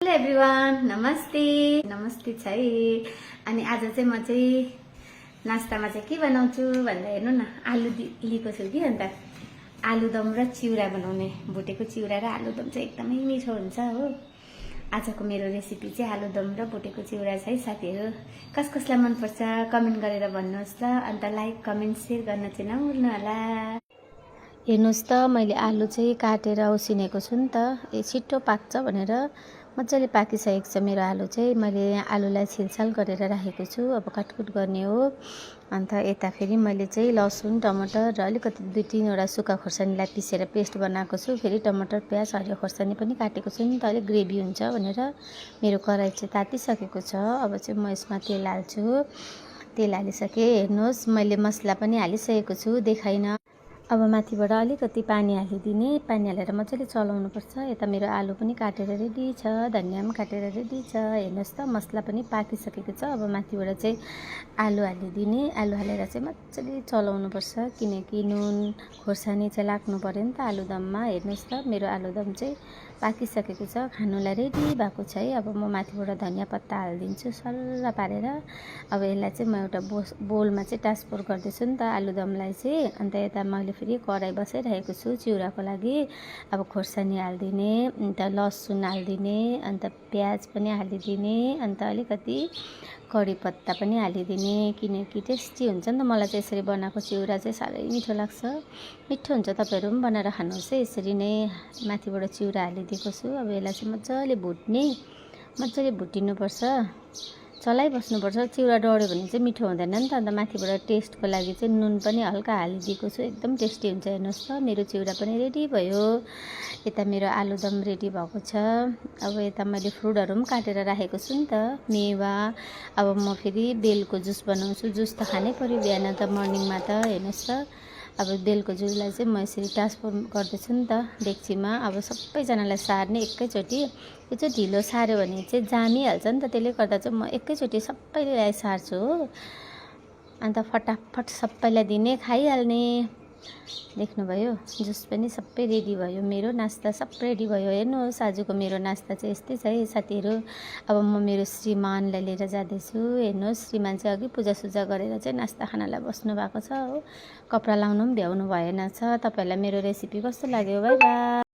Hello everyone, नमस्ते छ है। अनि आज चाहिँ म चाहिँ नास्तामा चाहिँ के बनाउँछु भन्दा हेर्नु न, आलु लिएको छु कि। अन्त आलुदम र चिउरा बनाउने, भुटेको चिउरा र आलुदम चाहिँ एकदमै मिठो हुन्छ हो। आजको मेरो रेसिपी चाहिँ आलुदम र भुटेको चिउरा छ है साथीहरू। कसलाई मनपर्छ कमेन्ट गरेर भन्नुहोस् ल। अन्त लाइक कमेन्ट सेयर गर्न चाहिँ नभुल्नु होला। हेर्नुहोस् त, मैले आलु चाहिँ काटेर उसिनेको छु नि त, छिट्टो पाक्छ भनेर। मजाले पाकिसकेको छ मेरो आलु चाहिँ। मैले आलुलाई छिलछाल गरेर राखेको छु, अब काटकुट गर्ने हो। अन्त यता फेरि मैले चाहिँ लसुन टमाटर र अलिकति 2-3वटा सुक्खा खोर्सानीलाई पिसेर पेस्ट बनाएको छु। फेरि टमाटर प्याज हरियो खोर्सानी पनि काटेको छु नि त, अलिक ग्रेभी हुन्छ भनेर। मेरो कराई चाहिँ तातिसकेको छ। अब चाहिँ म यसमा तेल हाल्छु। तेल हालिसकेँ। हेर्नुहोस्, मैले मसला पनि हालिसकेको छु, देखाइन। अब माथिबाट अलिकति पानी हालिदिने। पानी हालेर मजाले चलाउनुपर्छ। यता मेरो आलु पनि काटेर रेडी छ, धनियाँ पनि काटेर रेडी छ। हेर्नुहोस् त, मसला पनि पाकिसकेको छ। अब माथिबाट चाहिँ आलु हालिदिने। आलु हालेर चाहिँ मजाले चलाउनुपर्छ, किनकि नुन खोर्सानी चाहिँ लाग्नु पऱ्यो नि त आलुदममा। हेर्नुहोस् त, मेरो आलुदम चाहिँ पाकिसकेको छ, खानुलाई रेडी भएको छ है। अब म माथिबाट धनियाँ पत्ता हालिदिन्छु सल्ला पारेर। अब यसलाई चाहिँ म एउटा बोलमा चाहिँ ट्रान्सफर गर्दैछु नि त आलुदमलाई चाहिँ। अन्त यता मैले फेरि कराई बसाइरहेको छु चिउराको लागि। अब खोर्सानी हालिदिने, अन्त लसुन हालिदिने, अन्त प्याज पनि हालिदिने, अन्त अलिकति कडी पत्ता पनि हालिदिने, किनकि टेस्टी हुन्छ नि त। मलाई चाहिँ यसरी बनाएको चिउरा चाहिँ साह्रै मिठो लाग्छ। मिठो हुन्छ, तपाईँहरू पनि बनाएर खानुहोस् है। यसरी नै माथिबाट चिउरा हालिदिएको छु। अब यसलाई चाहिँ मजाले भुट्ने, मजाले भुटिनुपर्छ, चलाइबस्नुपर्छ। चिउरा डढ्यो भने चाहिँ मिठो हुँदैन नि त। अन्त माथिबाट टेस्टको लागि चाहिँ नुन पनि हल्का हालिदिएको छु, एकदम टेस्टी हुन्छ। हेर्नुहोस् त, मेरो चिउरा पनि रेडी भयो। यता मेरो आलुदम रेडी भएको छ। अब यता मैले फ्रुटहरू पनि काटेर राखेको छु नि त, मेवा। अब म फेरि बेलको जुस बनाउँछु। जुस त खानै पऱ्यो बिहान त, मर्निङमा त। हेर्नुहोस् त, अब बेलको जुसलाई चाहिँ म यसरी ट्रान्सफर गर्दैछु नि त डेक्चीमा। अब सबैजनालाई सार्ने एकैचोटि। यो चाहिँ ढिलो सार्यो भने चाहिँ जामिहाल्छ नि त, त्यसले गर्दा चाहिँ म एकैचोटि सबैलाई सार्छु हो। अन्त फटाफट सबैलाई दिने, खाइहाल्ने। देख्नुभयो, जुस पनि सबै रेडी भयो। मेरो नास्ता सबै रेडी भयो। हेर्नुहोस्, आजको मेरो नास्ता चाहिँ यस्तै छ है साथीहरू। अब म मेरो श्रीमानलाई लिएर जाँदैछु। हेर्नुहोस्, श्रीमान चाहिँ अघि पूजासुजा गरेर चाहिँ नास्ता खानालाई बस्नु भएको छ हो। कपडा लाउनु पनि भ्याउनु भएन छ। तपाईँहरूलाई मेरो रेसिपी कस्तो लाग्यो? By by.